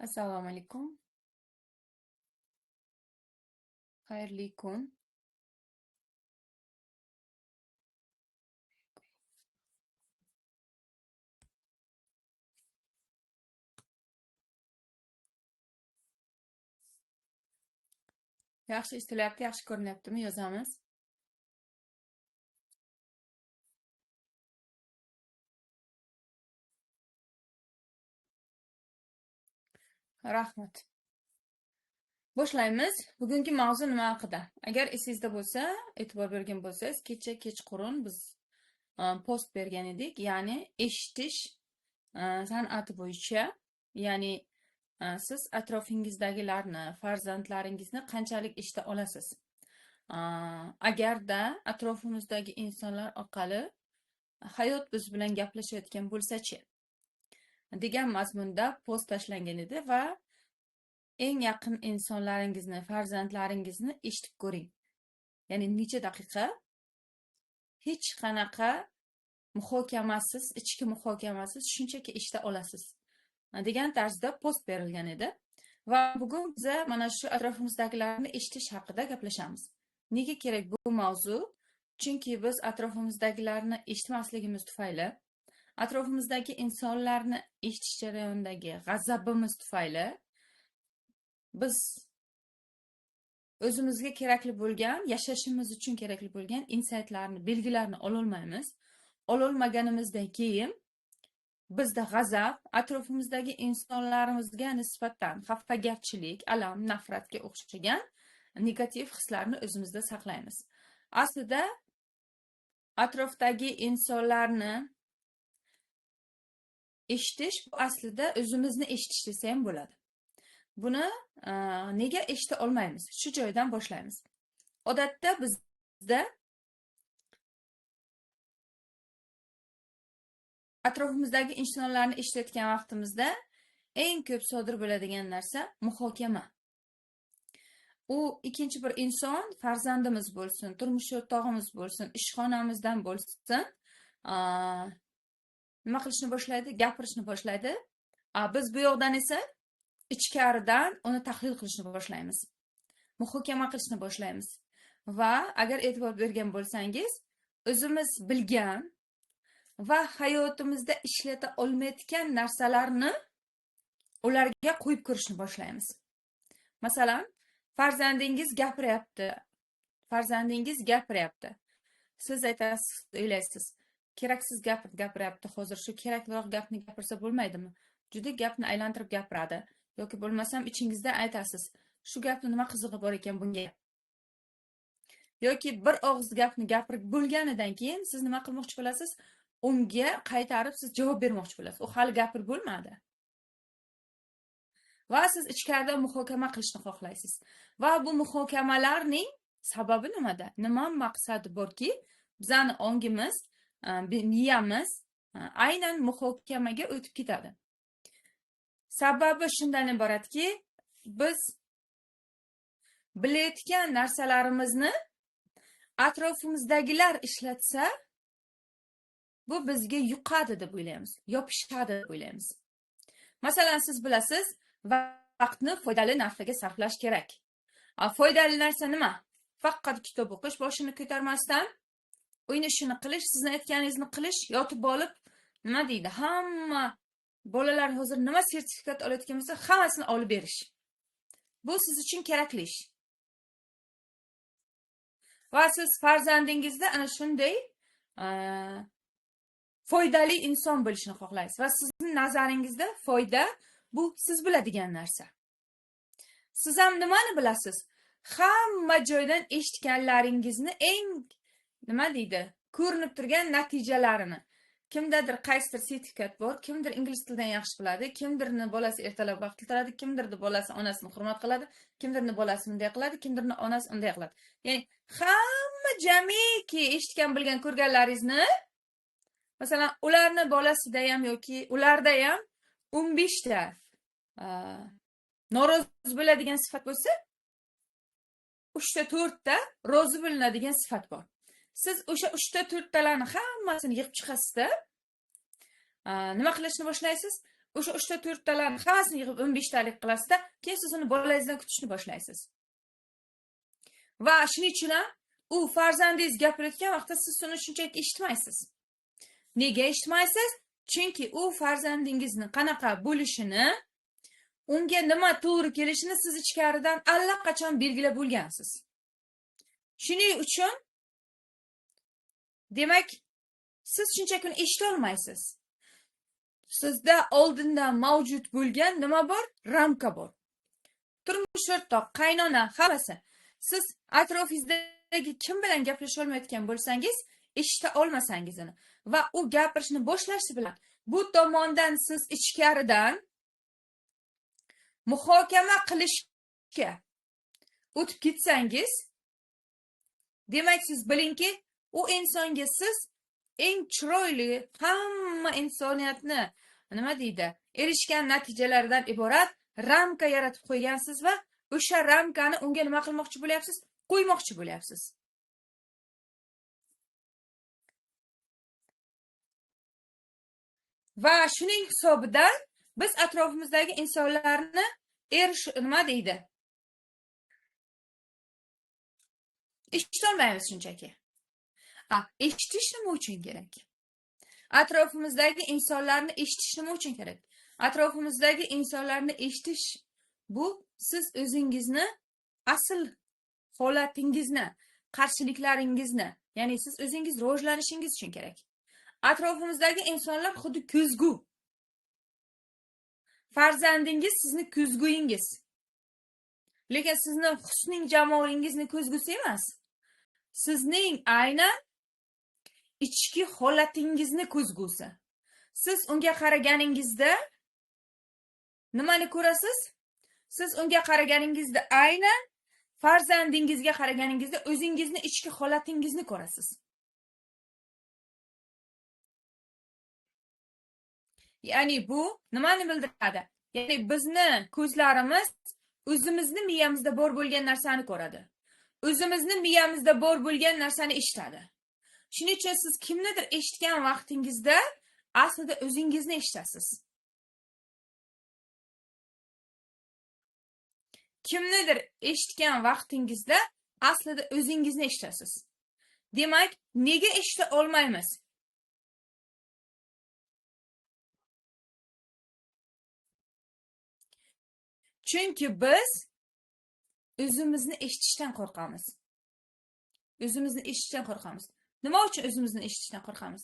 Assalomu alaykum. Xayrli kun. Yaxshi eshitilyapti, yaxshi ko'rinyaptimi? Yozamiz. Rahmat. Boshlaymiz. Bugungi mavzu nima haqida? Agar esingizda bo'lsa, e'tibor bergan bo'lsangiz, kecha kechqurun biz post bergan edik, ya'ni eshitish san'ati bo'yicha, ya'ni siz atrofingizdagilarni, farzandlaringizni qanchalik eshita olasiz? Agarda atrofimizdagi insonlar orqali hayot biz bilan gaplashayotgan bo'lsa-chi degan mazmunda post tashlangan edi va eng yaqin insonlaringizni, farzandlaringizni eshitib ko'ring. Ya'ni necha daqiqa hech qanaqa muhokamasiz, ichki muhokamasiz shunchaki eshita olasiz degan tarzda post berilgan edi. Va bugun biz mana shu atrofimizdagilarni eshitish haqida gaplashamiz. Nega kerak bu mavzu? Chunki biz atrofimizdagilarni eshitmasligimiz tufayli, atrofimizdagi insonlarni eshitish jarayonidagi g'azabimiz tufayli biz o'zimizga kerakli bo'lgan, yashashimiz uchun kerakli bo'lgan insaytlarni, belgilarni ololmaymiz. Ololmaganimizdan keyin bizda g'azab, atrofimizdagi insonlarimizga nisbatan xafagarchilik, alam, nafratga o'xshagan negativ hislarni o'zimizda saqlaymiz. Aslida atrofdagi insonlarni eshitish bu aslida o'zimizni eshitish desa ham bo'ladi. Buni nega eshita olmaymiz? Shu joydan boshlaymiz. Odatda bizda atrofimizdagi insonlarni eshitayotgan vaqtimizda eng ko'p sodir bo'ladigan narsa muhokama. U ikkinchi bir inson, farzandimiz bo'lsin, turmush o'rtog'imiz bo'lsin, ishxonamizdan bo'lsin, nima qilishni boshlaydi? Gapirishni boshlaydi. Biz bu yoqdan esa ichkaridan uni tahlil qilishni boshlaymiz. Muhokama qilishni boshlaymiz. Va agar e'tibor bergan bo'lsangiz, o'zimiz bilgan va hayotimizda ishlata olmayotgan narsalarni ularga qo'yib ko'rishni boshlaymiz. Masalan, farzandingiz gapiryapti. Farzandingiz gapiryapti. Siz aytasiz, o'ylaysiz, keraksiz gapiryapti hozir, shu kerakliroq gapni gapirsa bo'lmaydimi? Juda gapni aylantirib gapiradi. Yoki bo'lmasam ichingizda aytasiz, shu gapni nima qizig'i bor ekan bunga? Yoki bir og'iz gapni gapirib bo'lganidan keyin siz nima qilmoqchi bo'lasiz? Unga qaytarib siz javob bermoqchi bo'lasiz. U hali gapirib bo'lmadi. Va siz ichkaridan muhokama qilishni xohlaysiz. Va bu muhokamalarning sababi nimada? Nima maqsadi borki, bizani ongimiz, miyamiz aynan muhokamaga o'tib ketadi. Sababi shundan iboratki, biz bilayotgan narsalarimizni atrofimizdagilar ishlatsa, bu bizga yuqadi deb o'ylaymiz, yopishadi deb o'ylaymiz. Masalan, siz bilasiz, vaqtni foydali narsaga sarflash kerak. Foydali narsa nima? Faqat kitob o'qish, boshini ko'tarmasdan uyni ishini qilish, sizni aytganingizni qilish, yotib olib, nima deydi? Hamma bolalar hozir nima sertifikat olayotgan bo'lsa, hammasini olib berish. Bu siz uchun kerakli ish. Va siz farzandingizda ana shunday foydali inson bo'lishini xohlaysiz. Va sizning nazaringizda foyda bu siz biladigan narsa. Siz ham nimani bilasiz? Hamma joydan eshitganlaringizni eng nima deydi? Ko'rinib turgan natijalarini. Kimdadir qaysidir sertifikat bor, kimdir ingliz tilidan yaxshi biladi, kimdirni bolasi ertalab vaqtli turadi, kimdirni bolasi onasini hurmat qiladi, kimdirni bolasi bunday qiladi, kimdirni onasi unday qiladi. Ya'ni hamma jamiki eshitgan, bilgan, ko'rganlaringizni, masalan, ularni bolasida ham yoki ularda ham 15 ta norozi bo'ladigan sifat bo'lsa, 3 ta 4 ta rozi bo'linadigan sifat bor. Siz o'sha 3 ta 4 talarni hammasini yig'ib chiqasizda, nima qilishni boshlaysiz? O'sha 3 ta 4 talarni hammasini yig'ib 15 talik qilasizda, keyin siz uni bolangizdan kutishni boshlaysiz. Va shuning uchun ham u farzandingiz gapirayotgan vaqtda siz uni shunchaki eshitmaysiz. Nega eshitmaysiz? Chunki u farzandingizni qanaqa bo'lishini, unga nima to'g'ri kelishini siz ichkaridan allaqachon belgilab bo'lgansiz. Shuning uchun demak, siz shunchaki uni eshita olmaysiz. Sizda oldindan mavjud bo'lgan nima bor? Ramka bor. Turmush o'rtoq, qaynona, hammasi. Siz atrofingizdagi kim bilan gaplasha olmayotgan bo'lsangiz, eshita olmasangiz uni va u gapirishni boshlashi bilan bu tomondan siz ichkaridan muhokama qilishga o'tib ketsangiz, demak siz bilingki, u insonga siz eng chiroyli, hamma insoniyatni nima deydi, erishgan natijalaridan iborat ramka yaratib qo'ygansiz va o'sha ramkani unga nima qilmoqchi bo'lyapsiz? Qo'ymoqchi bo'lyapsiz. Va shuning hisobidan biz atrofimizdagi insonlarni nima deydi? Eshitolmaymiz shunchaki. Eshitish nima uchun kerak? Atrofimizdagi insonlarni eshitish nima uchun kerak? Atrofimizdagi insonlarni eshitish bu siz o'zingizni asl holatingizni, qarshiliklaringizni, ya'ni siz o'zingiz rivojlanishingiz uchun kerak. Atrofimizdagi insonlar xuddi ko'zgu. Farzandingiz sizni ko'zguyingiz. Lekin sizni husning jamolingizni ko'zgusi emas. Sizning aynan ichki holatingizni ko'zgusi. Siz unga qaraganingizda nimani ko'rasiz? Siz unga qaraganingizda aynan farzandingizga qaraganingizda o'zingizni ichki holatingizni ko'rasiz. Ya'ni bu nimani bildiradi? Ya'ni bizni ko'zlarimiz o'zimizni miyamizda bor bo'lgan narsani ko'radi. O'zimizni miyamizda bor bo'lgan narsani eshitadi. Shuning uchun siz kimnidir eshitgan vaqtingizda aslida o'zingizni eshitasiz. Kimnidir eshitgan vaqtingizda aslida o'zingizni eshitasiz. Demak, nega eshita olmaymiz? Chunki biz o'zimizni eshitishdan qo'rqamiz. O'zimizni eshitishdan qo'rqamiz. Nima uchun o'zimizni eshitishdan qo'rqamiz?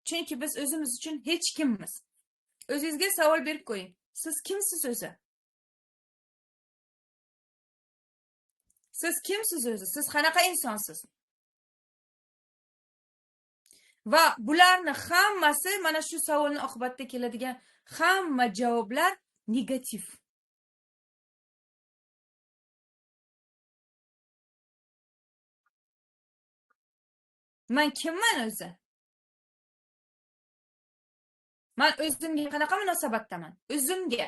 Chunki biz o'zimiz uchun hech kimmiz. O'zingizga savol berib qo'ying. Siz kimsiz o'zi? Siz kimsiz o'zi? Siz qanaqa insonsiz? Va bularni hammasi mana shu savolning oqibatida keladigan hamma javoblar negativ. Men kimman o'zi? Men o'zimga qanaqa munosabatdaman? O'zimga.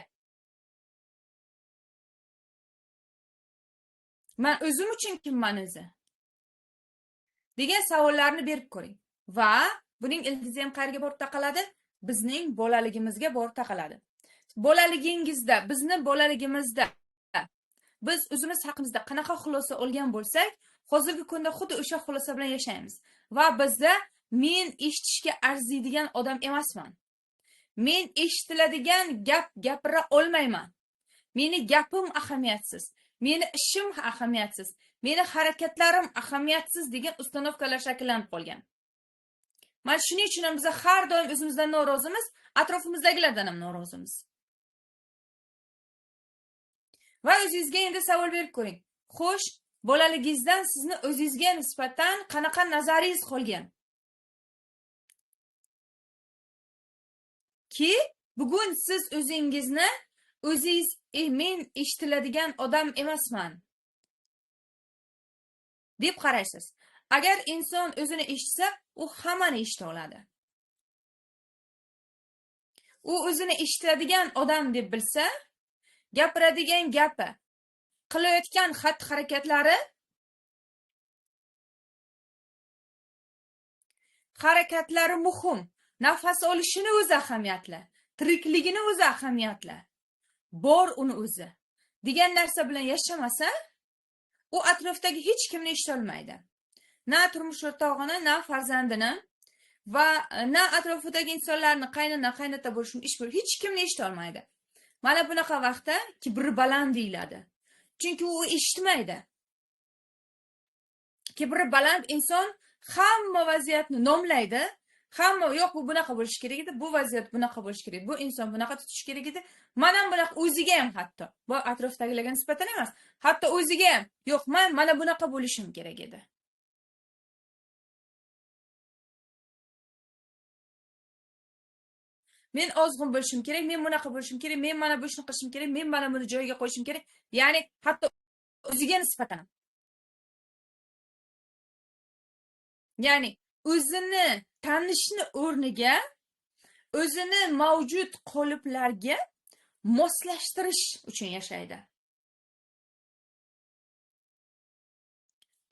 Men o'zim uchun kimman o'zi? Degan savollarni berib ko'ring. Va buning ildizi ham qayerga borib taqaladi? Bizning bolaligimizga borib taqaladi. Bolaligingizda, bizni bolaligimizda biz o'zimiz haqimizda qanaqa xulosa olgan bo'lsak, hozirgi kunda xuddi o'sha xulosa bilan yashaymiz. Va bizda men eshitishga arziydigan odam emasman. Men eshitiladigan gap gapira olmayman. Meni gapim ahamiyatsiz. Meni ishim ahamiyatsiz. Meni harakatlarim ahamiyatsiz degan ustanovkalar shakllanib qolgan. Mana shuning uchun ham biz har doim o'zimizdan norozimiz, atrofimizdagilardan ham norozimiz. Va o'zingizga endi savol berib ko'ring. Xo'sh, bolaligingizdan sizni o'zingizga nisbatan qanaqa nazaringiz qolgan? Ki bugun siz o'zingizni o'zingiz men eshitiladigan odam emasman deb qaraysiz. Agar inson o'zini eshitsa, u hammani eshita oladi. U o'zini eshitiladigan odam deb bilsa, gapiradigan gapi, qilayotgan xatti-harakatlari harakatlari muhim. Nafas olishini o'zi ahamiyatli. Tirikligini o'zi ahamiyatli. Bor uni o'zi degan narsa bilan yashamasa, u atrofdagi hech kimni eshita olmaydi. Na turmush o'rtog'ini, na farzandini va na atrofidagi insonlarni, qaynona, qaynota bo'lishi, ish bo'lishi, hech kimni eshita olmaydi. Mana bunaqa vaqtda kibri baland deyiladi. Chunki u eshitmaydi. Kibri baland inson hamma vaziyatni nomlaydi. Hamma yo'q, bu bunaqa bo'lishi kerak edi, bu vaziyat bunaqa bo'lishi kerak, bu inson bunaqa tutishi kerak edi. Mana bunaqa o'ziga ham hatto, bu atrofdagilarga nisbatan emas, hatto o'ziga ham, yo'q, men mana bunaqa bo'lishim kerak edi. Men ozg'in bo'lishim kerak, men bunaqa bo'lishim kerak, men mana bu ishni qilishim kerak, men mana buni joyiga qo'yishim kerak. Ya'ni hatto o'ziga nisbatan. Ya'ni o'zini tanishni o'rniga o'zini mavjud qoliplarga moslashtirish uchun yashaydi.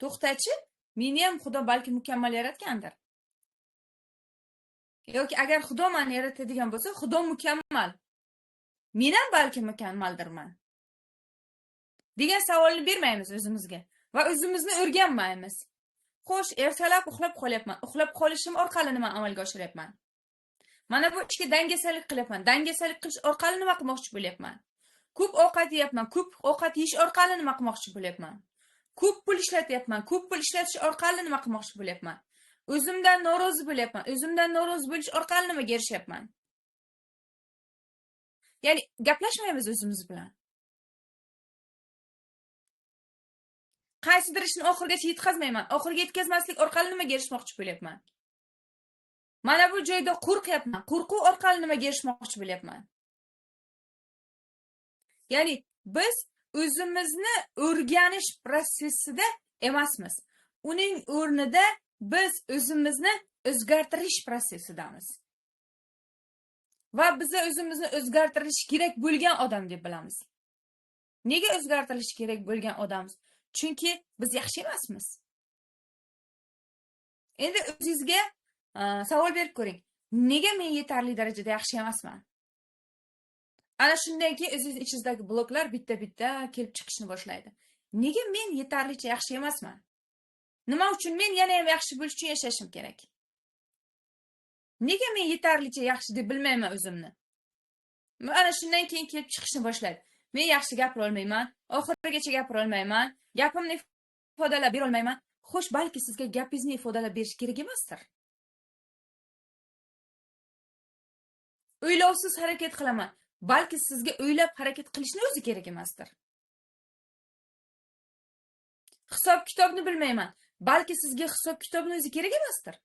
To'xtachi, meni ham Xudo balki mukammal yaratgandir. Yoki agar Xudo meni yaratadigan bo'lsa, Xudo mukammal. Men ham balki mukammaldirman degan savolni bermaymiz o'zimizga va o'zimizni o'rganmaymiz. Xo'sh, ertalab uxlab qolyapman. Uxlab qolishim orqali nima amalga oshiryapman? Mana bu ishga dangasalik qilyapman. Dangasalik qilish orqali nima qilmoqchi bo'lyapman? Ko'p ovqat yeyapman. Ko'p ovqat yeyish orqali nima qilmoqchi bo'lyapman? Ko'p pul ishlatyapman. Ko'p pul ishlatish orqali nima qilmoqchi bo'lyapman? O'zimdan norozi bo'lyapman. O'zimdan norozi bo'lish orqali nimaga erishyapman? Ya'ni gaplashmaymiz o'zimiz bilan. Qaysidir ishni oxirigacha yetkazmayman. Oxiriga yetkazmaslik orqali nimaga erishmoqchi bo'lyapman? Mana bu joyda qo'rqyapman. Qo'rquv orqali nimaga erishmoqchi bo'lyapman? Ya'ni biz o'zimizni o'rganish prosesida emasmiz. Uning o'rnida biz o'zimizni o'zgartirish prosesidamiz. Va biz o'zimizni o'zgartirish kerak bo'lgan odam deb bilamiz. Nega o'zgartirish kerak bo'lgan odammiz? Chunki biz yaxshi emasmiz. Endi o'zingizga savol berib ko'ring. Nega men yetarli darajada yaxshi emasman? Ana shundan keyin o'zingiz ichingizdagi bloklar bitta-bitta kelib chiqishni boshlaydi. Nega men yetarlicha yaxshi emasman? Nima uchun men yana ham yaxshi bo'lish uchun yashashim kerak? Nega men yetarlicha yaxshi deb bilmayman o'zimni? Ana shundan keyin kelib chiqishni boshlaydi. Men yaxshi gapira olmayman, oxirigacha gapira olmayman, gapimni ifodalab bera olmayman. Xo'sh, balki sizga gapingizni ifodalab berish kerak emasdir. O'ylovsiz harakat qilaman. Balki sizga o'ylab harakat qilishni o'zi kerak emasdir. Hisob kitobni bilmayman. Balki sizga hisob kitobni o'zi kerak emasdir.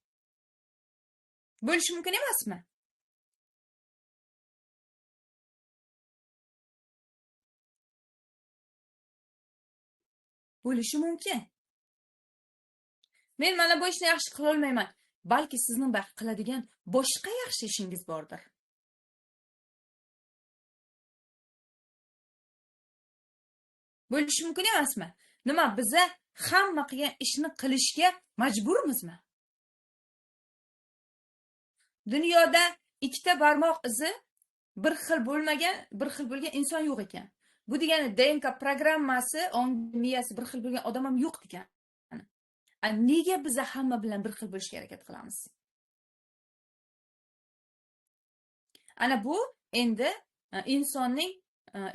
Bo'lishi mumkin emasmi? Bo'lishi mumkin. Men mana bu ishni yaxshi qila olmayman. Balki sizning qiladigan boshqa yaxshi ishingiz bordir. Bo'lishi mumkin emasmi? Nima, biza hamma qilgan ishni qilishga majburmizmi? Dunyoda ikkita barmoq izi bir xil bo'lmagan, bir xil bo'lgan inson yo'q ekan. Bu degani DNK programmasi, ong miyasi bir xil bo'lgan odam ham yo'q degan. Nega biza hamma bilan bir xil bo'lishga harakat qilamiz? Ana bu endi insonning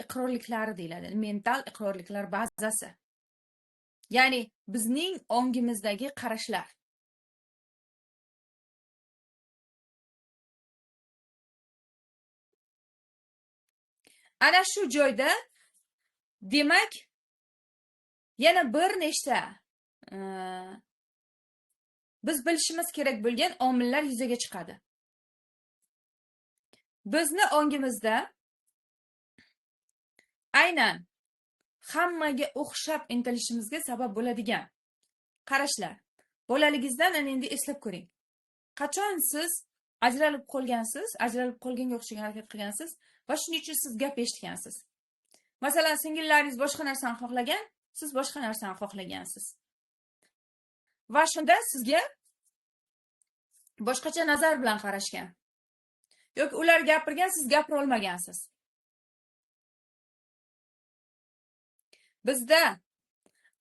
iqrorliklari deyiladi, mental iqrorliklar bazasi. Ya'ni bizning ongimizdagi qarashlar. Ana shu joyda demak yana bir nechta biz bilishimiz kerak bo'lgan omillar yuzaga chiqadi. Bizni ongimizda aynan hammaga o'xshab intilishimizga sabab bo'ladigan qarashlar. Bolaligingizdan ana endi eslab ko'ring. Qachon siz ajralib qolgansiz, ajralib qolganga o'xshagan harakat qilgansiz va shuning uchun siz gap eshitgansiz. Masalan, singillaringiz boshqa narsani xohlagan, siz boshqa narsani xohlagansiz. Va shunda sizga boshqacha nazar bilan qarashgan. Yoki ular gapirgan, siz gapira olmagansiz. Bizda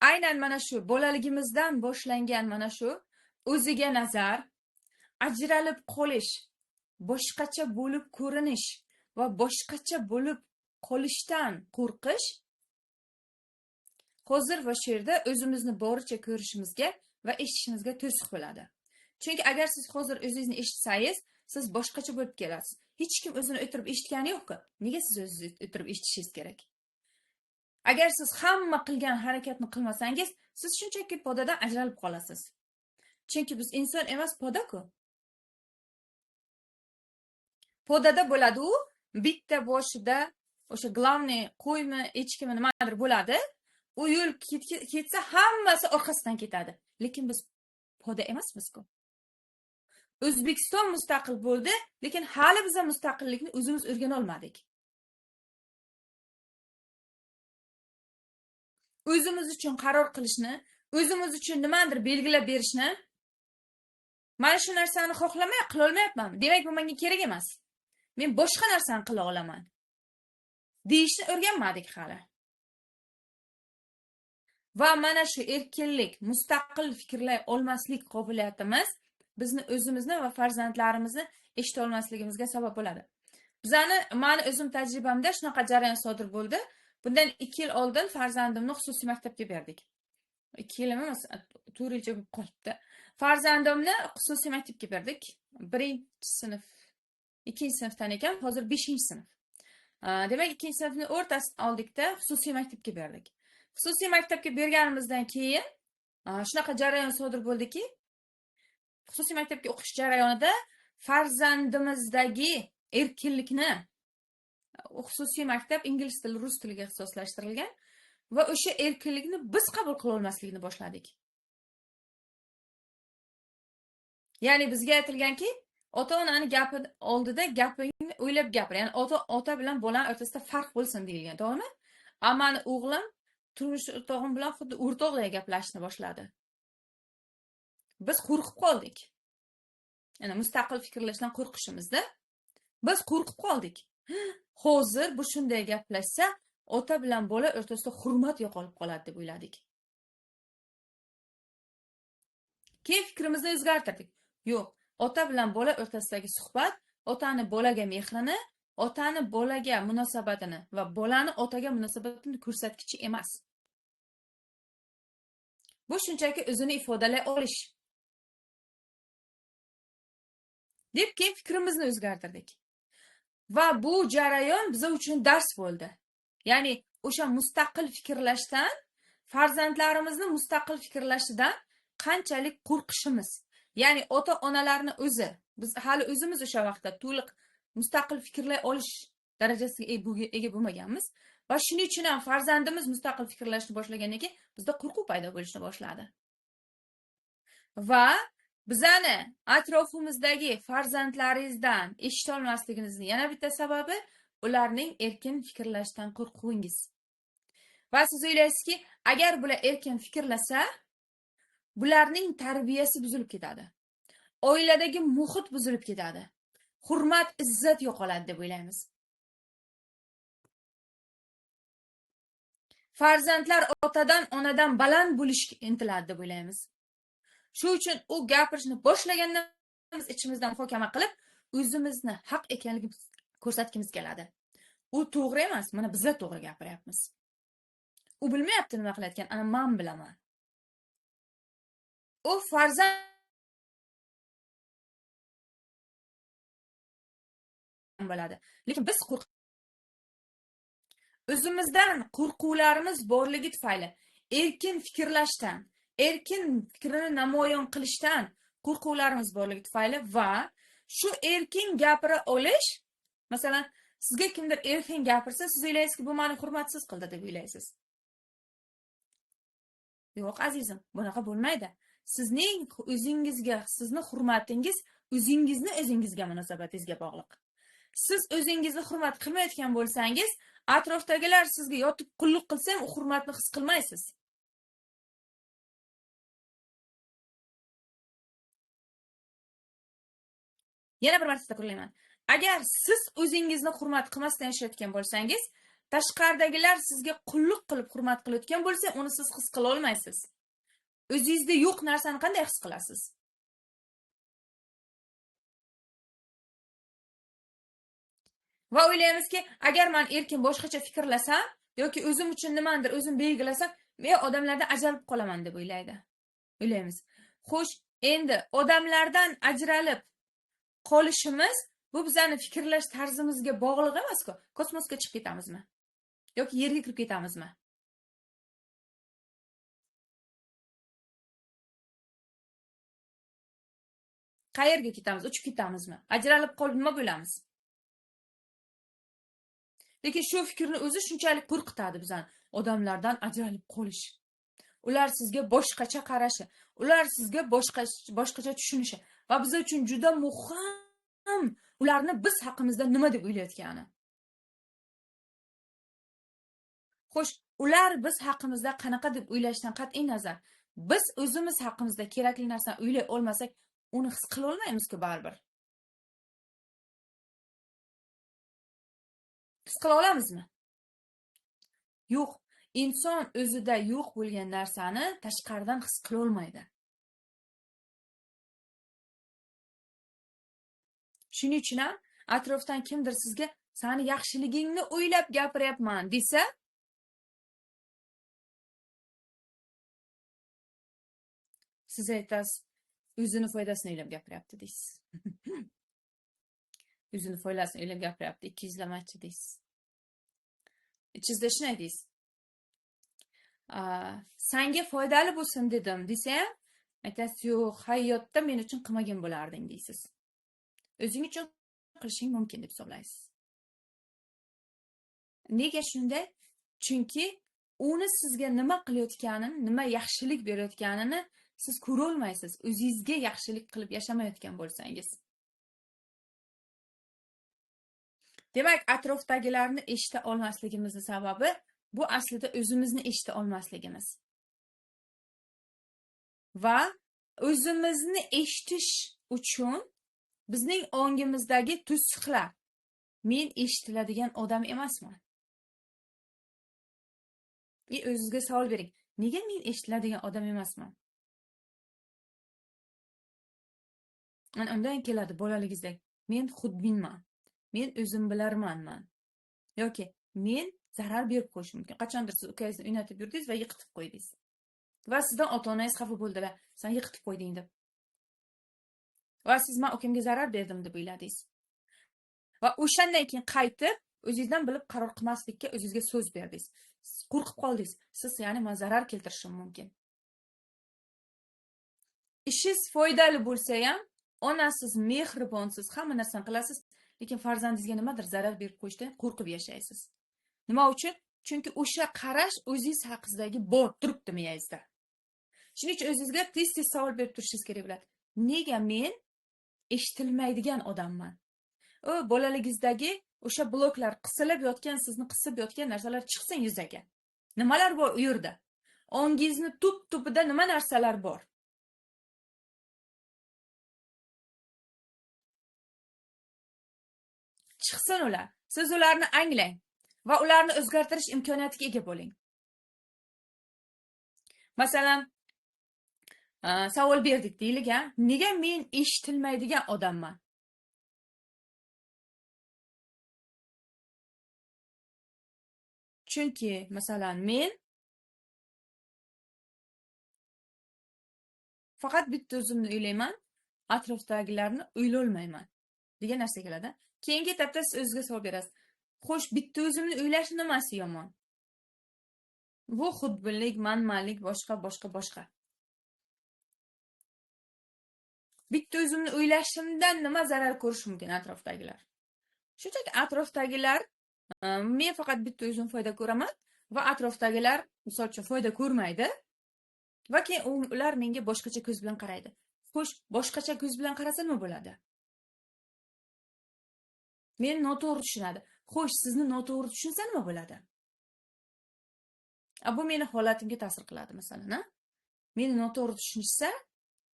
aynan mana shu bolaligimizdan boshlangan mana shu o'ziga nazar, ajralib qolish, boshqacha bo'lib ko'rinish va boshqacha bo'lib qolishdan qo'rqish hozir va shu yerda o'zimizni boricha ko'rishimizga va eshitishimizga to'siq bo'ladi. Chunki agar siz hozir o'zingizni eshitsangiz, siz boshqacha bo'lib kelasiz. Hech kim o'zini o'tirib eshitgani yo'q-ku. Nega siz o'zingizni o'tirib eshitishingiz kerak? Agar siz hamma qilgan harakatni qilmasangiz, siz shunchaki podadan ajralib qolasiz. Chunki biz inson emas, poda-ku. Podada bo'ladi u, bitta boshida o'sha главный qo'ymi, echkimi nimadir bo'ladi. U yo'l ketsa hammasi orqasidan ketadi. Lekin biz poda emasmiz-ku. O'zbekiston mustaqil bo'ldi, lekin hali biz mustaqillikni o'zimiz o'rgana olmadik. O'zimiz uchun qaror qilishni, o'zimiz uchun nimadir belgilab berishni, mana shu narsani xohlamay qila olmayapman. Demak, bu menga kerak emas. Men boshqa narsani qila olaman deyishni o'rganmadik hali. Va mana shu erkinlik, mustaqil fikrlay olmaslik qobiliyatimiz bizni o'zimizni va farzandlarimizni eshita olmasligimizga sabab bo'ladi. Bizani, meni o'zim tajribamda shunaqa jarayon sodir bo'ldi. Bundan 2 yil oldin farzandimni xususiy maktabga berdik. 2 yil emas, 4 yilcha bo'lib qolibdi. Farzandimni xususiy maktabga berdik. 1-sinf, 2-sinfdan ekan, hozir 5-sinf. Demak, 2-sinfni o'rtasini oldikda xususiy maktabga berdik. Xususiy maktabga berganimizdan keyin shunaqa jarayon sodir bo'ldiki, xususiy maktabga o'qish jarayonida farzandimizdagi erkinlikni, xususiy maktab ingliz tili, rus tiliga ixtisoslashtirilgan va o'sha erkinlikni biz qabul qila olmaslikni boshladik. Ya'ni bizga aytilganki, ota-onani gapi oldida gapingni o'ylab gapir. Ya'ni ota bilan bolani o'rtasida farq bo'lsin deyilgan, to'g'rimi? Ammo meni o'g'lim turmush o'rtog'im bilan xuddi o'rtoqday gaplashishni boshladi. Biz qo'rqib qoldik. Ya'ni mustaqil fikrlashdan qo'rqishimizda biz qo'rqib qoldik. Hozir bu shunday gaplashsa, ota bilan bola o'rtasida hurmat yo'qolib qoladi deb o'yladik. Keyin fikrimizni o'zgartirdik. Yo'q, ota bilan bola o'rtasidagi suhbat otani bolaga mehrini, otani bolaga munosabatini va bolani otaga munosabatini ko'rsatkichi emas. Bu shunchaki o'zini ifodalay olish. Deb keyin fikrimizni o'zgartirdik. Va bu jarayon biz uchun dars bo'ldi. Ya'ni o'sha mustaqil fikrlashdan, farzandlarimizni mustaqil fikrlashidan qanchalik qo'rqishimiz. Ya'ni ota-onalarni o'zi, biz hali o'zimiz o'sha vaqtda to'liq mustaqil fikrlay olish darajasiga ega bo'lmaganmiz va shuning uchun ham farzandimiz mustaqil fikrlashni boshlagandan keyin bizda qo'rquv paydo bo'lishni boshladi. Va bizani atrofimizdagi farzandlaringizdan eshita olmasligingizning yana bitta sababi ularning erkin fikrlashdan qo'rquvingiz. Va siz o'ylaysizki, agar bular erkin fikrlasa, bularning tarbiyasi buzilib ketadi. Oiladagi muhit buzilib ketadi. Hurmat, izzat yo'qoladi deb o'ylaymiz. Farzandlar otadan, onadan baland bo'lishga intiladi deb o'ylaymiz. Shu uchun u gapirishni boshlaganda biz ichimizdan muhokama qilib, o'zimizni haq ekanligimizni ko'rsatgimiz keladi. U to'g'ri emas, mana bizlar to'g'ri gapiryapmiz. U bilmayapti nima qilayotgan, ana men bilaman. U farzand bo'ladi. Lekin biz o'zimizdan qo'rquvlarimiz borligi tufayli erkin fikrlashdan, erkin fikrini namoyon qilishdan qo'rquvlarimiz borligi tufayli va shu erkin gapira olish, masalan, sizga kimdir erkin gapirsa, siz o'ylaysizki, bu meni hurmatsiz qildi deb o'ylaysiz. Yo'q, azizim, bunaqa bo'lmaydi. Sizning o'zingizga, sizni hurmatingiz o'zingizni o'zingizga munosabatingizga bog'liq. Siz o'zingizni hurmat qilmayotgan bo'lsangiz, atrofdagilar sizga yotib qulluq qilsa ham u hurmatni his qilmaysiz. Yana bir marta takrorlayman. Agar siz o'zingizni hurmat qilmasdan yashayotgan bo'lsangiz, tashqaridagilar sizga qulluq qilib hurmat qilayotgan bo'lsa, uni siz his qila olmaysiz. O'zingizda yo'q narsani qanday his qilasiz? Va o'ylaymizki, agar men erkin boshqacha fikrlasam yoki o'zim uchun nimanidir o'zim belgilasam, men odamlardan ajralib qolaman deb o'ylaydi. O'ylaymiz. Xo'sh, endi odamlardan ajralib qolishimiz bu bizning fikrlash tarzimizga bog'liq emas-ku. Kosmosga chiqib ketamizmi? Yoki yerga kirib ketamizmi? Qayerga ketamiz? Uchib ketamizmi? Ajralib qolib nima bo'lamiz? Lekin shu fikrni o'zi shunchalik qo'rqitadi bizani. Odamlardan ajralib qolish. Ular sizga boshqacha qarashi, ular sizga boshqacha tushunishi va biz uchun juda muhim ularni biz haqimizda nima deb o'ylayotgani. Xo'sh, ular biz haqimizda qanaqa deb o'ylashdan qat'iy nazar, biz o'zimiz haqimizda kerakli narsani o'ylay olmasak, uni his qila olmaymiz-ku baribir. His qila olamizmi? Yo'q. Inson o'zida yo'q bo'lgan narsani tashqaridan his qila olmaydi. Shuning uchun ham atrofdan kimdir sizga seni yaxshiligingni o'ylab gapiryapman desa, siz aytasiz, o'zini foydasini o'ylab gapiryapti deysiz. O'zini foydasini o'ylab gapiryapti, ikkiyuzlamachi deysiz. Ichingizda shunday deysiz. Senga foydali bo'lsin dedim desa ham, aytasiz, yo'q, hayotda men uchun qilmagan bo'larding deysiz. O'zing uchun qilishing mumkin deb hisoblaysiz. Nega shunday? Chunki uni sizga nima qilayotganini, nima yaxshilik berayotganini siz ko'ra olmaysiz, o'zingizga yaxshilik qilib yashamayotgan bo'lsangiz. Demak, atrofdagilarni eshita olmasligimizning sababi bu aslida o'zimizni eshita olmasligimiz. Va o'zimizni eshitish uchun bizning ongimizdagi to'siqlar, men eshitiladigan odam emasman. O'zingizga savol bering. Nega men eshitiladigan odam emasman? Ana undan keladi bolaligingizda. Men xudbinman. Men o'zim bilarmanman. Yoki men zarar berib qo'yishim mumkin. Qachondir siz ukangizni o'ynatib yurdingiz va yiqitib qo'ydingiz. Va sizdan ota-onangiz xafa bo'ldilar. Sen yiqitib qo'yding deb. Va siz men ukamga zarar berdim deb o'yladingiz. Va o'shandan keyin qaytib o'zingizdan bilib qaror qilmaslikka o'zingizga so'z berdingiz. Siz qo'rqib qoldingiz. Siz, ya'ni men zarar keltirishim mumkin. Ishingiz foydali bo'lsa ham, onasiz, mehribonsiz, hamma narsani qilasiz, lekin farzandingizga nimadir zarar berib qo'yishdan qo'rqib yashaysiz. Nima uchun? Chunki o'sha qarash o'zingiz haqingizdagi bor turibdi miyangizda. Shuning uchun o'zingizga tez-tez savol berib turishingiz kerak bo'ladi. Nega men eshitilmaydigan odamman? O bolaligingizdagi o'sha bloklar qisilib yotgan, sizni qisib yotgan narsalar chiqsin yuzaga. Nimalar bor u yerda? Ongingizni tub-tubida nima narsalar bor? Chiqsin ular. Siz ularni anglang va ularni o'zgartirish imkoniyatiga ega bo'ling. Masalan, savol berdik deylik, ha? Nega men eshitilmaydigan odamman? Chunki, masalan, men faqat bitta o'zimni o'ylayman, atrofdagilarni o'ylolmayman degan narsa keladi. Keyingi etapda siz o'zingizga savol berasiz. Xo'sh, bitta o'zimni o'ylash nimasi yomon? Bu xudbinlik, manmanlik, boshqa, boshqa, boshqa. Bitta o'zimni o'ylashimdan nima zarar ko'rish mumkin atrofdagilar? Shunchaki atrofdagilar, men faqat bitta o'zim foyda ko'raman va atrofdagilar, misol uchun, foyda ko'rmaydi va keyin ular menga boshqacha ko'z bilan qaraydi. Xo'sh, boshqacha ko'z bilan qarasa nima bo'ladi? Meni noto'g'ri tushunadi. Xo'sh, sizni noto'g'ri tushunsa nima bo'ladi? Bu meni holatimga ta'sir qiladi, masalan, ha? Meni noto'g'ri tushunishsa,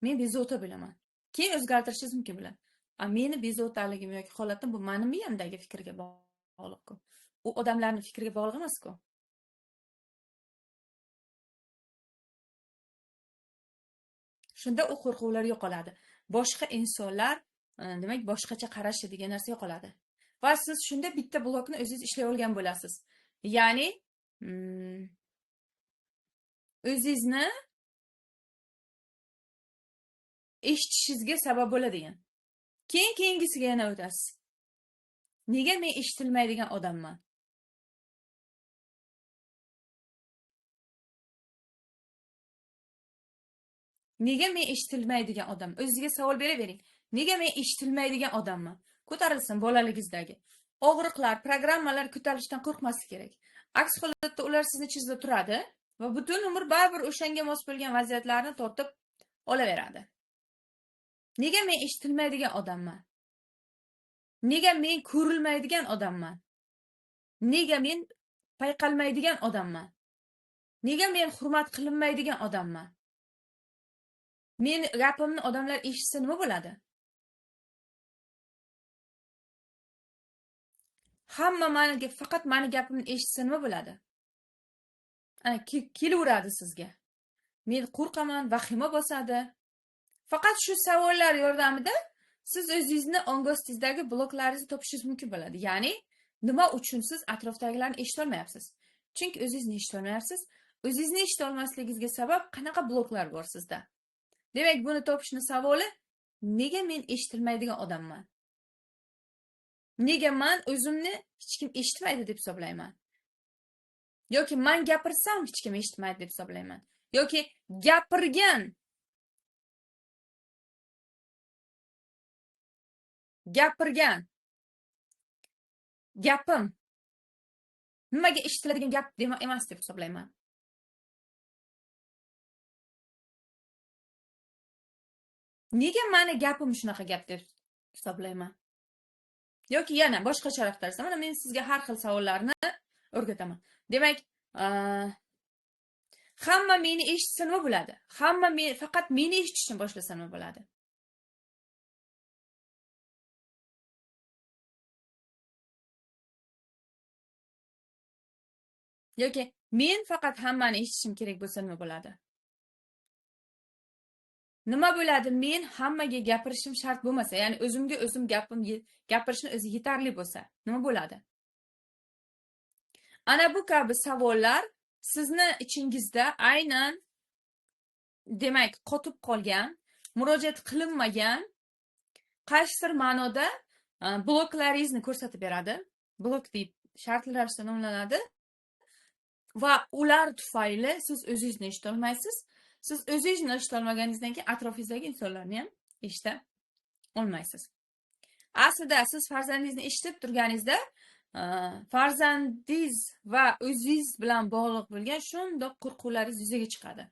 men bezovta bo'laman. Keyin o'zgartirishingiz mumkin bo'ladi. A meni bezovtaligim yoki holatim bu mani miyamdagi fikrga bog'liq-ku. U odamlarning fikriga bog'liq emas-ku. Shunda u qo'rquvlar yo'qoladi. Boshqa insonlar, demak, boshqacha qarashi degan narsa yo'qoladi. Va siz shunda bitta blokni o'zingiz ishlay olgan bo'lasiz. Ya'ni o'zingizni eshitishingizga sabab bo'ladigan. Keyin keyingisiga yana o'tasiz. Nega men eshitilmaydigan odamman? Nega men eshitilmaydigan odam? O'zingizga savol beravering. Nega men eshitilmaydigan odamman? Ko'tarilsin bolaligingizdagi og'riqlar, programmalar ko'tarilishdan qo'rqmaslik kerak. Aks holatda ular sizni ichingizda turadi va butun umr baribir o'shanga mos bo'lgan vaziyatlarni tortib olaveradi. Nega men eshitilmaydigan odamman? Nega men ko'rilmaydigan odamman? Nega men payqalmaydigan odamman? Nega men hurmat qilinmaydigan odamman? Men gapimni odamlar eshitsa nima bo'ladi? Hamma meni, faqat meni gapimni eshitsa nima bo'ladi? Ana kelaveradi sizga. Men qo'rqaman, vahima bosadi. Faqat shu savollar yordamida siz o'zingizni ongostingizdagi bloklaringizni topishingiz mumkin bo'ladi. Ya'ni nima uchun siz atrofdagilarni eshita olmayapsiz? Chunki o'zingizni eshita olmayapsiz. O'zingizni eshita olmasligingizga sabab qanaqa bloklar bor sizda? Demak, buni topishni savoli: nega men eshitilmaydigan odamman? Nega men o'zimni hech kim eshitmaydi deb hisoblayman? Yoki men gapirsam hech kim eshitmaydi deb hisoblayman. Yoki gapirgan gapim nimaga eshitiladigan gap emas deb hisoblayman. Nega meni gapim shunaqa gap deb hisoblayman? Yoki yana boshqacharoq tarzda. Mana men sizga har xil savollarni o'rgataman. Demak, hamma meni eshitsa nima bo'ladi? Hamma faqat meni eshitishni boshlasa nima bo'ladi? Yoki men faqat hammani eshitishim kerak bo'lsa nima bo'ladi? Nima bo'ladi? Men hammaga gapirishim shart bo'lmasa, ya'ni o'zimga o'zim gapirishni o'zi yetarli bo'lsa, nima bo'ladi? Ana bu kabi savollar sizni ichingizda aynan, demak, qotib qolgan, murojaat qilinmagan qaysidir ma'noda bloklaringizni ko'rsatib beradi. Blok deb shartli ravishda nomlanadi va ular tufayli siz o'zingizni eshita olmaysiz. Siz o'zingizni eshita olmaganingizdan keyin atrofingizdagi insonlarni ham eshita olmaysiz. Aslida siz farzandingizni eshitib turganingizda farzandingiz va o'zingiz bilan bog'liq bo'lgan shundoq qo'rquvlaringiz yuzaga chiqadi.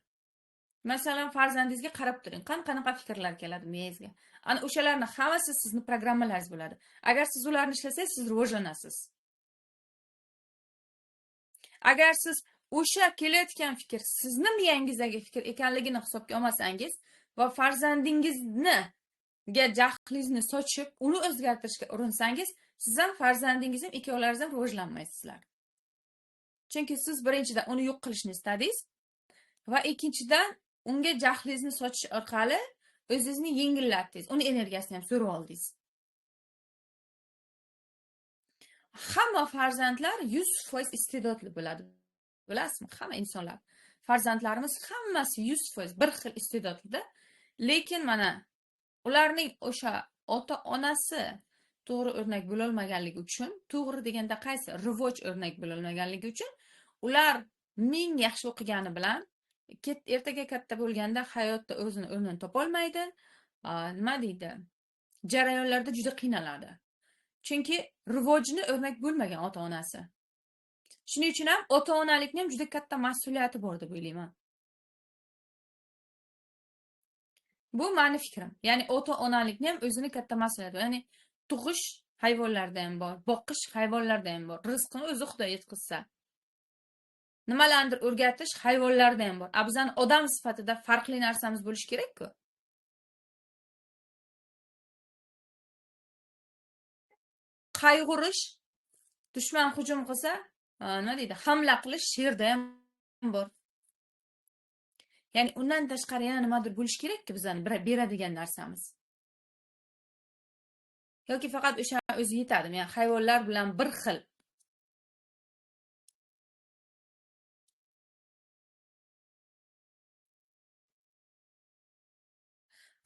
Masalan, farzandingizga qarab turing, qanaqa fikrlar keladi miyangizga. Ana o'shalarni hammasi sizni programmalaringiz bo'ladi. Agar siz ularni ishlasangiz, siz rivojlanasiz. Agar siz o'sha kelayotgan fikr sizni miyangizdagi fikr ekanligini hisobga olmasangiz va farzandingizni jahlingizni sochib, uni o'zgartirishga urinsangiz, siz ham farzandingiz ham ikkovlaringiz ham rivojlanmaysizlar. Chunki siz birinchidan uni yo'q qilishni istadingiz va ikkinchidan unga jahlingizni sochish orqali o'zingizni yengillatdingiz, uni energiyasini ham so'rib oldingiz. Hamma farzandlar 100% iste'dodli bo'ladi. Bilasizmi? Hamma insonlar, farzandlarimiz hammasi 100% bir xil iste'dodlida, lekin mana ularning o'sha ota-onasi to'g'ri o'rnak bo'la olmaganligi uchun, to'g'ri deganda qaysi rivoj o'rnak bo'la olmaganligi uchun ular ming yaxshi o'qigani bilan ertaga katta bo'lganda hayotda o'zini o'rnini topa olmaydi. Nima deydi? Jarayonlarda juda qiynaladi. Chunki rivojni o'rnak bo'lmagan ota-onasi. Shuning uchun ham ota-onalikning ham juda katta mas'uliyati bor deb o'ylayman. Bu meni fikrim. Ya'ni ota-onalikning ham o'zini katta mas'uliyati bor. Ya'ni tug'ish hayvonlarda ham bor, boqish hayvonlarda ham bor. Rizqini o'zi Xudo yetkazsa. Nimalarnidir o'rgatish hayvonlarda ham bor. A bizani odam sifatida farqli narsamiz bo'lishi kerak-ku. Qayg'urish, dushman hujum qilsa, nima deydi, hamla qilish sherda ham bor. Ya'ni undan tashqari yana nimadir bo'lishi kerakki bizani beradigan narsamiz. Yoki faqat o'sha o'zi yetadimi? Ya'ni hayvonlar bilan bir xil.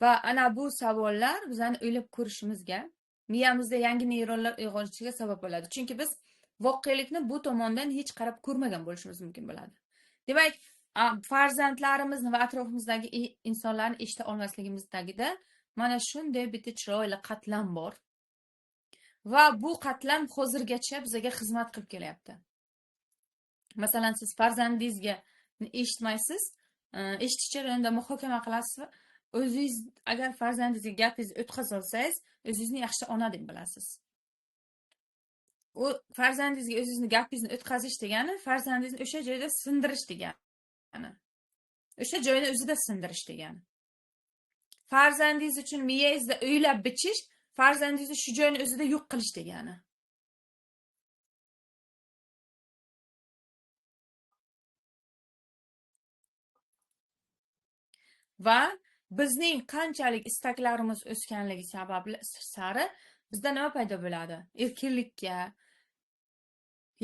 Va ana bu savollar bizani o'ylab ko'rishimizga, miyamizda yangi neyronlar uyg'onishiga sabab bo'ladi. Chunki biz voqelikni bu tomondan hech qarab ko'rmagan bo'lishimiz mumkin bo'ladi. Demak, farzandlarimizni va atrofimizdagi insonlarni eshita olmasligimizdagida mana shunday bitta chiroyli qatlam bor. Va bu qatlam hozirgacha bizga xizmat qilib kelyapti. Masalan, siz farzandingizga eshitmaysiz, eshitish jarayonida muhokama qilasiz va o'zingiz agar farzandingizga gapingizni o'tkaza olsangiz, o'zingizni yaxshi ona deb bilasiz. U farzandingizga o'zingizni gapingizni o'tkazish degani, farzandingizni o'sha joyda sindirish degani. O'sha joyda o'zida sindirish degani. Farzandingiz uchun miyangizda o'ylab bichish, farzandingizni shu joyni o'zida yo'q qilish degani. Va bizning qanchalik istaklarimiz o'sganligi sababli sari bizda nima paydo bo'ladi? Erkinlikka,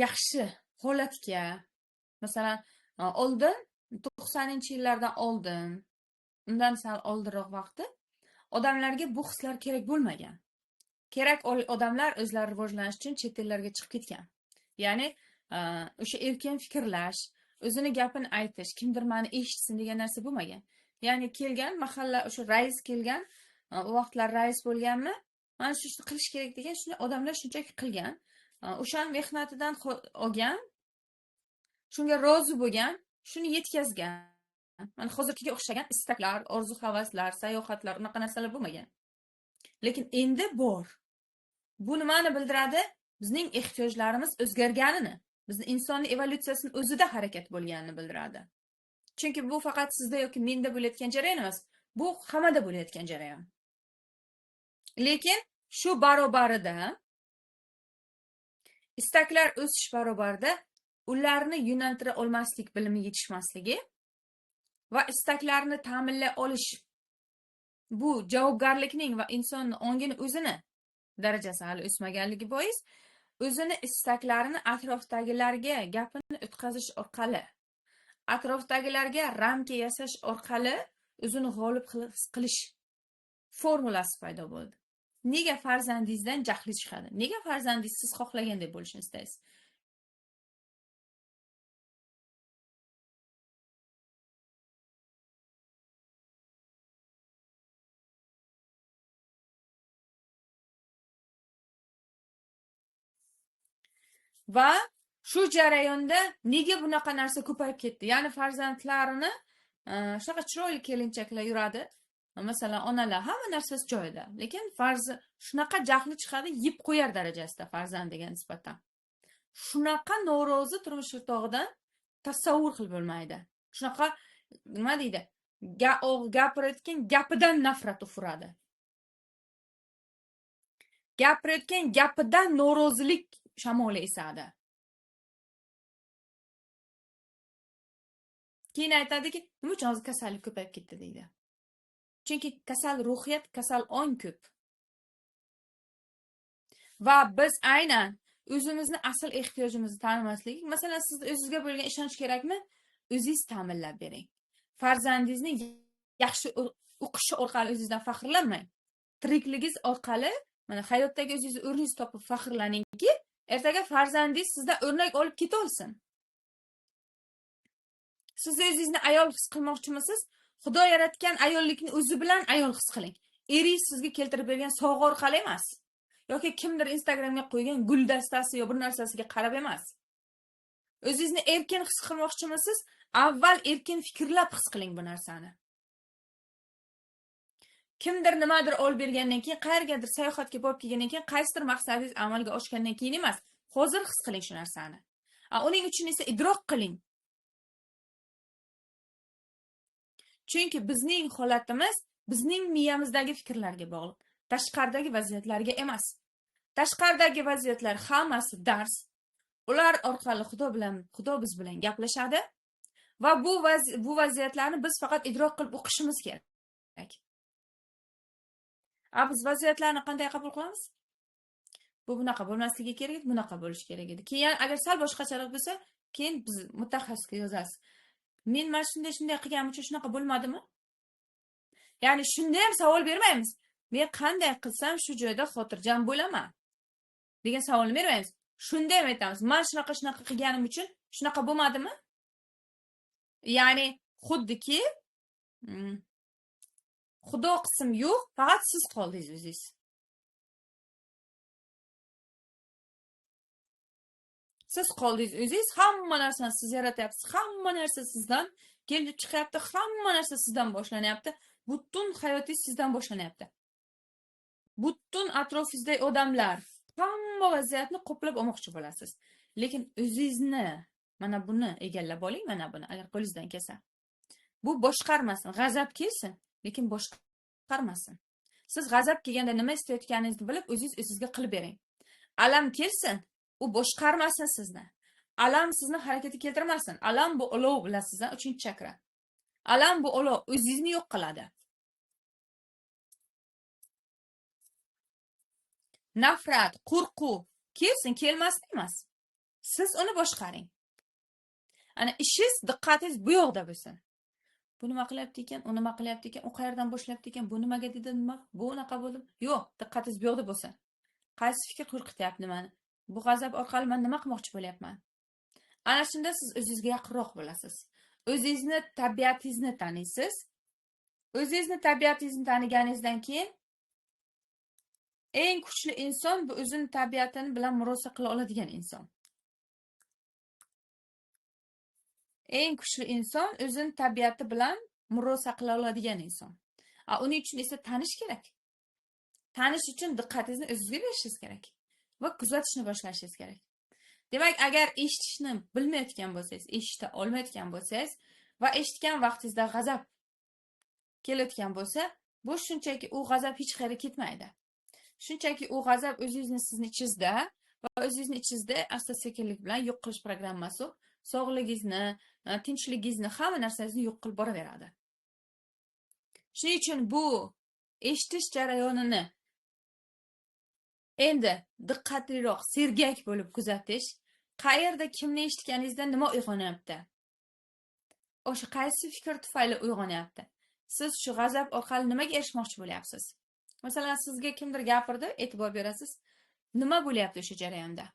yaxshi holatga. Masalan, oldin 90-yillardan oldin, undan sal oldinroq vaqti odamlarga bu hislar kerak bo'lmagan. Kerak odamlar o'zlari rivojlanish uchun chet ellarga chiqib ketgan. Ya'ni o'sha erkin fikrlash, o'zini gapini aytish, kimdir meni eshitsin degan narsa bo'lmagan. Ya'ni kelgan mahalla, o'sha rais kelgan, u vaqtlar rais bo'lganmi, mana shu ishni qilish kerak degan, shuni odamlar shunchaki qilgan. O'shan mehnatidan olgan, shunga rozi bo'lgan, shuni yetkazgan. Mana hozirgiga o'xshagan istaklar, orzu-havaslar, sayohatlar, unaqa narsalar bo'lmagan. Lekin endi bor. Bu nimani bildiradi? Bizning ehtiyojlarimiz o'zgarganini, bizni insonning evolyutsiyasining o'zida harakat bo'lganini bildiradi. Chunki bu faqat sizda yoki menda bo'layotgan jarayon emas, bu hammada bo'layotgan jarayon. Lekin shu barobarida istaklar o'sish barobarida ularni yo'naltira olmaslik bilimi yetishmasligi va istaklarni ta'minlay olish bu javobgarlikning va insonning ongini o'zini darajasi hali o'smaganligi bois o'zini istaklarini atrofdagilarga gapini o'tkazish orqali, atrofdagilarga ramka yasash orqali o'zini g'olib his qilish formulasi paydo bo'ldi. Nega farzandingizdan jahli chiqadi? Nega farzandingiz siz xohlagandek bo'lishini istaysiz? Va shu jarayonda nega bunaqa narsa ko'payib ketdi? Ya'ni farzandlarini shunaqa chiroyli kelinchaklar yuradi. Masalan, onalar hamma narsasi joyida, lekin shunaqa jahli chiqadi, yeb qo'yar darajasida farzandiga nisbatan. Shunaqa norozi turmush o'rtog'idan tasavvur qilib bo'lmaydi. Shunaqa nima deydi? Gapirayotgan gapidan nafrat ufuradi. Gapirayotgan gapidan norozilik shamoli esadi. Keyin aytadiki, nima uchun hozir kasallik ko'payib ketdi deydi. Chunki kasal ruhiyat, kasal ong ko'p. Va biz aynan o'zimizni asl ehtiyojimizni tanimaslik, masalan, siz o'zingizga bo'lgan ishonch kerakmi? O'zingiz ta'minlab bering. Farzandingizni yaxshi o'qishi orqali o'zingizdan faxrlanmang. Tirikligingiz orqali, mana hayotdagi o'zingizni o'rningizni topib faxrlaningki, ertaga farzandingiz sizdan o'rnak olib keta olsin. Siz o'zingizni ayol his qilmoqchimisiz? Xudo yaratgan ayollikni o'zi bilan ayol his qiling. Eringiz sizga keltirib bergan sovg'a orqali emas, yoki kimdir Instagramga qo'ygan gul dastasi yo bir narsasiga qarab emas. O'zingizni erkin his qilmoqchimisiz? Avval erkin fikrlab his qiling bu narsani. Kimdir nimadir olib bergandan keyin, qayergadir sayohatga borib kelgandan keyin, qaysidir maqsadingiz amalga oshgandan keyin emas, hozir his qiling shu narsani. Uning uchun esa idrok qiling. Chunki bizning holatimiz bizning miyamizdagi fikrlarga bog'liq, tashqaridagi vaziyatlarga emas. Tashqaridagi vaziyatlar hammasi dars. Ular orqali Xudo biz bilan gaplashadi va bu vaziyatlarni biz faqat idrok qilib o'qishimiz kerak. A biz vaziyatlarni qanday qabul qilamiz? Bu bunaqa bo'lmasligi kerak edi, bunaqa bo'lishi kerak edi. Keyin agar sal boshqacharoq bo'lsa, keyin biz mutaxassisga yozasiz. Men mana shunday shunday qilganim uchun shunaqa bo'lmadimi? Ya'ni shunda ham savol bermaymiz. Men qanday qilsam shu joyda xotirjam bo'laman degan savolni bermaymiz. Shunda ham aytamiz, men shunaqa shunaqa qilganim uchun shunaqa bo'lmadimi? Ya'ni xuddiki Xudo qism yo'q, faqat siz qoldingiz o'zingiz. Siz qoldingiz o'zingiz, hamma narsani siz yaratyapsiz, hamma narsa sizdan kelib chiqyapti, hamma narsa sizdan boshlanyapti. Butun hayotingiz sizdan boshlanyapti. Butun atrofingizdagi odamlar, hamma vaziyatni qoplab olmoqchi bo'lasiz. Lekin o'zingizni mana buni egallab oling, mana buni agar qo'lingizdan kelsa. Bu boshqarmasin, g'azab kelsin, lekin boshqarmasin. Siz g'azab kelganda nima istayotganingizni bilib, o'zingiz o'zingizga qilib bering. Alam kelsin, u boshqarmasin sizni. Alam sizni harakatga keltirmasin. Alam bu olov, bilasizlar, 3-chakra. Alam bu olov, o'zingizni yo'q qiladi. Nafrat, qo'rquv kelsin, kelmasin emas. Siz uni boshqaring. Ana ishingiz, diqqatingiz bu yoqda bo'lsin. Bu nima qilyapti ekan, u nima qilyapti ekan, u qayerdan boshlayapti ekan, bu nimaga dedi, nima, bu unaqa bo'ldi. Yo'q, diqqatingiz bu yoqda bo'lsin. Qaysi fikr qo'rqityapti meni? Bu g'azab orqali men nima qilmoqchi bo'lyapman? Ana shunda siz o'zingizga yaqinroq bo'lasiz. O'zingizni tabiatingizni taniysiz. O'zingizni tabiatingizni taniganingizdan keyin eng kuchli inson bu o'zini tabiatini bilan murosa qila oladigan inson. Eng kuchli inson o'zini tabiati bilan murosa qila oladigan inson. Uning uchun esa tanish kerak. Tanish uchun diqqatingizni o'zingizga berishingiz kerak va kuzatishni boshlashingiz kerak. Demak, agar eshitishni bilmayotgan bo'lsangiz, eshita olmayotgan bo'lsangiz va eshitgan vaqtingizda g'azab kelayotgan bo'lsa, bu shunchaki u g'azab hech qayerga ketmaydi. Shunchaki u g'azab o'zingizni sizni ichingizda va o'zingizni ichingizda asta-sekinlik bilan yo'q qilish programmasi sog'ligingizni, tinchligingizni, hamma narsangizni yo'q qilib boraveradi. Shuning uchun bu eshitish jarayonini endi diqqatliroq, sergak bo'lib kuzatish, qayerda kimni eshitganingizda nima uyg'onyapti? O'sha qaysi fikr tufayli uyg'onyapti? Siz shu g'azab orqali nimaga erishmoqchi bo'lyapsiz? Masalan, sizga kimdir gapirdi, e'tibor berasiz. Nima bo'lyapti o'sha jarayonda?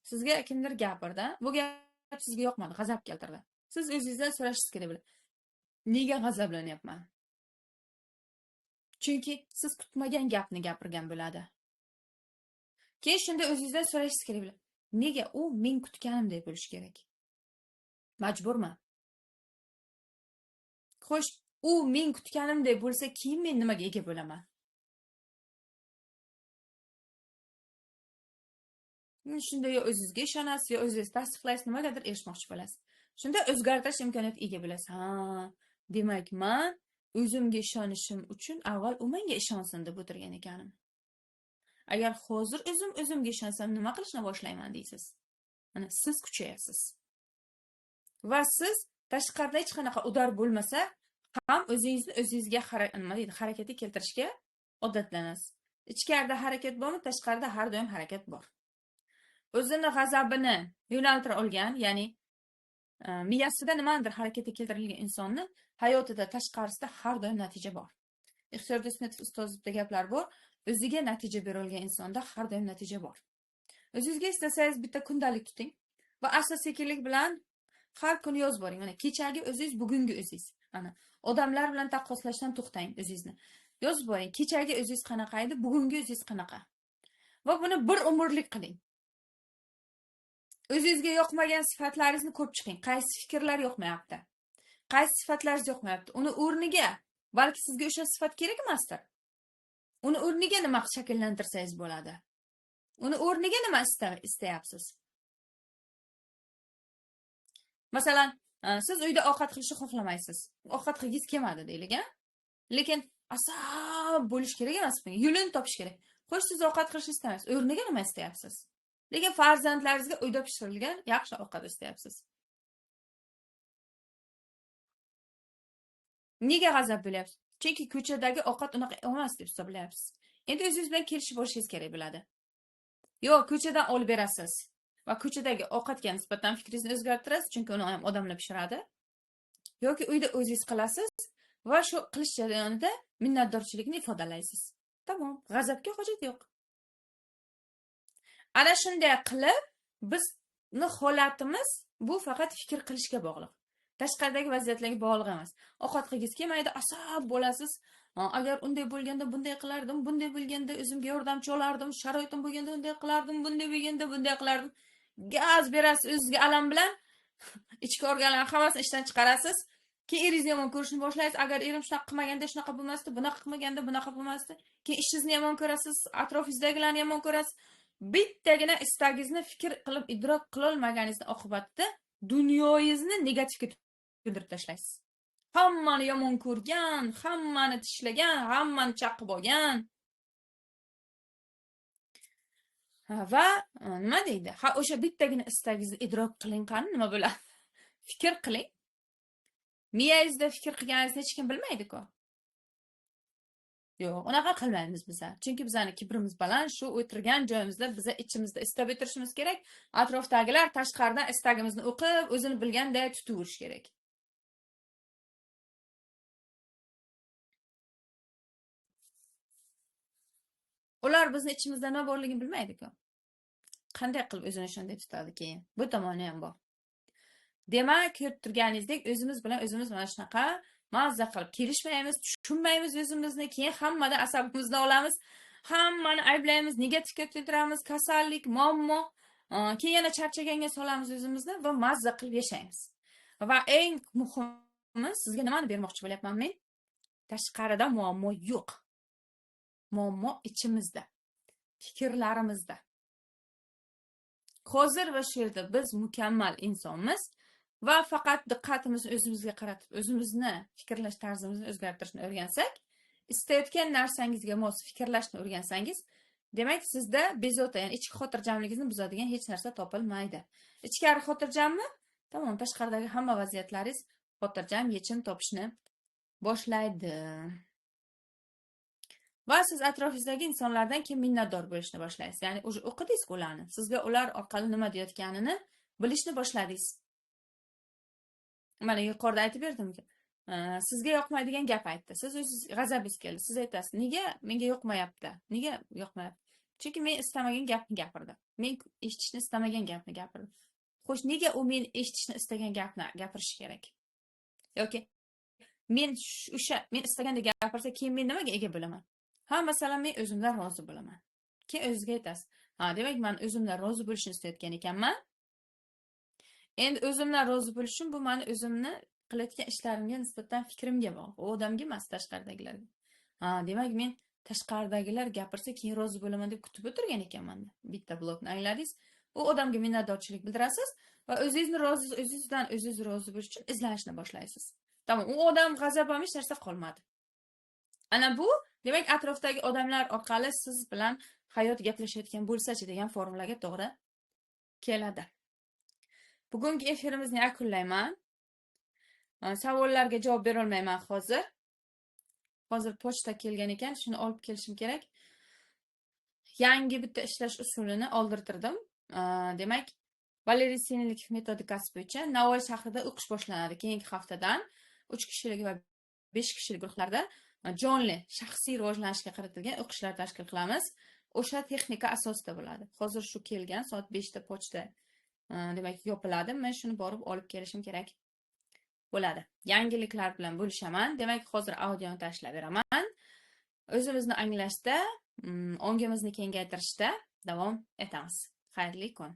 Sizga kimdir gapirdi, bu gap sizga yoqmadi, g'azab keltirdi. Siz o'zingizdan so'rashingiz kerak bo'ladi. Nega g'azablanyapman? Chunki siz kutmagan gapni gapirgan bo'ladi. Keyin shunda o'zingizdan so'rashingiz kerak bo'ladi. Nega u men kutganimdek bo'lishi kerak? Majburman. Xo'sh, u men kutganimdek bo'lsa, keyin men nimaga ega bo'laman? Shunda yo o'zingizga ishonasiz, yo o'zingiz tasdiqlaysiz, nimagadir erishmoqchi bo'lasiz. Shunda o'zgartirish imkoniyatiga ega bo'lasiz. Ha, demak, men o'zimga ishonishim uchun avval u menga ishonsin deb o'tirgan ekanim. Agar hozir o'zim o'zimga ishonsam, nima qilishni boshlayman deysiz. Mana siz kuchayasiz. Va siz tashqarida hech qanaqa udar bo'lmasa ham o'zingizni o'zingizga nima deydi, harakatga keltirishga odatlanasiz. Ichkarida harakat bormi, tashqarida har doim harakat bor. O'zini g'azabini yo'naltira olgan, ya'ni miyasida nimadir harakatga keltirilgan insonni hayotida tashqarisida har doim natija bor. Ixtiyor Do'stmetov ustozida gaplar bor. O'ziga natija bera olgan insonda har doim natija bor. O'zingizga istasangiz bitta kundalik tuting va asta-sekinlik bilan har kuni yozib boring. Mana kechagi o'zingiz, bugungi o'zingiz. Mana odamlar bilan taqqoslashdan to'xtang o'zingizni. Yozib boring, kechagi o'zingiz qanaqa edi, bugungi o'zingiz qanaqa. Va buni bir umrlik qiling. O'zingizga yoqmagan sifatlaringizni ko'rib chiqing. Qaysi fikrlar yoqmayapti? Qaysi sifatlaringiz yoqmayapti? Uni o'rniga, balki sizga o'sha sifat kerak emasdir. Uni o'rniga nima shakllantirsangiz bo'ladi? Uni o'rniga nima istayapsiz? Masalan, siz uyda ovqat qilishni xohlamaysiz. Ovqat qilgingiz kelmadi deylik, a? Lekin asab bo'lish kerak emas bunga. Yo'lini topish kerak. Xo'sh, siz ovqat qilishni istamaysiz. O'rniga nima istayapsiz? Lekin farzandlaringizga uyda pishirilgan yaxshi ovqat istayapsiz. Nega g'azab bo'lyapsiz? Chunki ko'chadagi ovqat unaqa emas deb hisoblayapsiz. Endi o'zingiz bilan kelishib olishingiz kerak bo'ladi. Yo'q, ko'chadan olib berasiz va ko'chadagi ovqatga nisbatan fikringizni o'zgartirasiz, chunki uni ham odamlar pishiradi. Yoki uyda o'zingiz qilasiz va shu qilish jarayonida minnatdorchilikni ifodalaysiz. Tamom, g'azabga hojat yo'q. Ana shunday qilib bizni holatimiz bu faqat fikr qilishga bog'liq. Tashqaridagi vaziyatlarga bog'liq emas. Ovqat qilgingiz kelmaydi, asab bo'lasiz. Agar unday bo'lganda bunday qilardim, bunday bo'lganda o'zimga yordamchi olardim, sharoitim bo'lganda unday qilardim, bunday bo'lganda bunday qilardim. Gaz berasiz o'zingizga alam bilan, ichki organlarning hammasini ishdan chiqarasiz. Keyin eringizni yomon ko'rishni boshlaysiz. Agar erim shunaqa qilmaganda shunaqa bo'lmasdi, bunaqa qilmaganda bunaqa bo'lmasdi. Keyin ishingizni yomon ko'rasiz, atrofingizdagilarni yomon ko'rasiz. Bittagina istagingizni fikr qilib idrok qila olmaganingizni oqibatida dunyoyingizni negativga to'ldirib tashlaysiz. Hammani yomon ko'rgan, hammani tishlagan, hammani chaqib olgan. Va nima deydi? Ha, o'sha bittagina istagingizni idrok qiling, qani nima bo'ladi? Fikr qiling. Miyangizda fikr qilganingizni hech kim bilmaydi-ku. Yo'q, unaqa qilmaymiz biza. Chunki bizani kibrimiz baland, shu o'tirgan joyimizda biza ichimizda istab o'tirishimiz kerak. Atrofdagilar tashqaridan istagimizni o'qib, o'zini bilganday tutaverish kerak. Ular bizni ichimizda nima borligini bilmaydi-ku. Qanday qilib o'zini shunday tutadi keyin? Bu tomoni ham bor. Demak, ko'rib turganingizdek, o'zimiz bilan o'zimiz mana shunaqa mazza qilib kelishmaymiz, tushunmaymiz o'zimizni, keyin hammadan asabimizni olamiz, hammani ayblaymiz, negativga to'ldiramiz, kasallik, muammo, keyin yana charchaganga solamiz o'zimizni va mazza qilib yashaymiz. Va eng muhimi, sizga nimani bermoqchi bo'lyapman men? Tashqarida muammo yo'q. Muammo ichimizda, fikrlarimizda. Hozir va shu yerda biz mukammal insonmiz va faqat diqqatimizni o'zimizga qaratib, o'zimizni fikrlash tarzimizni o'zgartirishni o'rgansak, istayotgan narsangizga mos fikrlashni o'rgansangiz, demak sizda bezovta, ya'ni ichki xotirjamligingizni buzadigan hech narsa topilmaydi. Ichkari xotirjammi? Tamom, tashqaridagi hamma vaziyatlaringiz xotirjam yechim topishni boshlaydi. Va siz atrofingizdagi insonlardan kim minnatdor bo'lishni boshlaysiz. Ya'ni o'zi o'qidingiz ularni. Sizga ular orqali nima deyotganini bilishni boshladingiz. Mana yuqorida aytib berdimki, sizga yoqmaydigan gap aytdi. Siz o'zingiz g'azabingiz keldi. Siz aytasiz, nega menga yoqmayapti? Nega yoqmayapti? Chunki men istamagan gapni gapirdi. Men eshitishni istamagan gapni gapirdi. Xo'sh, nega u men eshitishni istagan gapni gapirishi kerak? Yoki men o'sha men istaganda gapirsa, keyin men nimaga ega bo'laman? Ha, masalan, men o'zimdan rozi bo'laman. Keyin o'zingizga aytasiz. Ha, demak, men o'zimdan rozi bo'lishni istayotgan ekanman. Endi o'zimdan rozi bo'lishim bu meni o'zimni qilayotgan ishlarimga nisbatan fikrimga bog'liq. U odamga emas, tashqaridagilarga. Ha, demak, men tashqaridagilar gapirsa keyin rozi bo'laman deb kutib o'tirgan ekanman. Bitta blokni angladingiz. U odamga minnatdorchilik bildirasiz va o'zingizni rozi, o'zingizdan o'zingiz rozi bo'lish uchun izlanishni boshlaysiz. Tamom, u odam g'azab ham hech narsa qolmadi. Ana bu, demak, atrofdagi odamlar orqali siz bilan hayot gaplashayotgan bo'lsa-chi degan formulaga to'g'ri keladi. Bugungi efirimizni yakunlayman. Savollarga javob bera olmayman hozir. Hozir pochta kelgan ekan, shuni olib kelishim kerak. Yangi bitta ishlash usulini oldirtirdim. Demak, Valeriy Sinelnikov metodikasi bo'yicha Navoiy shahrida o'qish boshlanadi. Keyingi haftadan 3 kishilik va 5 kishilik guruhlarda jonli, shaxsiy rivojlanishga qaratilgan o'qishlar tashkil qilamiz. O'sha texnika asosida bo'ladi. Hozir shu kelgan soat 5 da pochta demak yopiladi. Men shuni borib olib kelishim kerak bo'ladi. Yangiliklar bilan bo'lishaman. Demak, hozir audioni tashlab beraman. O'zimizni anglashda, ongimizni kengaytirishda davom etamiz. Xayrli kun.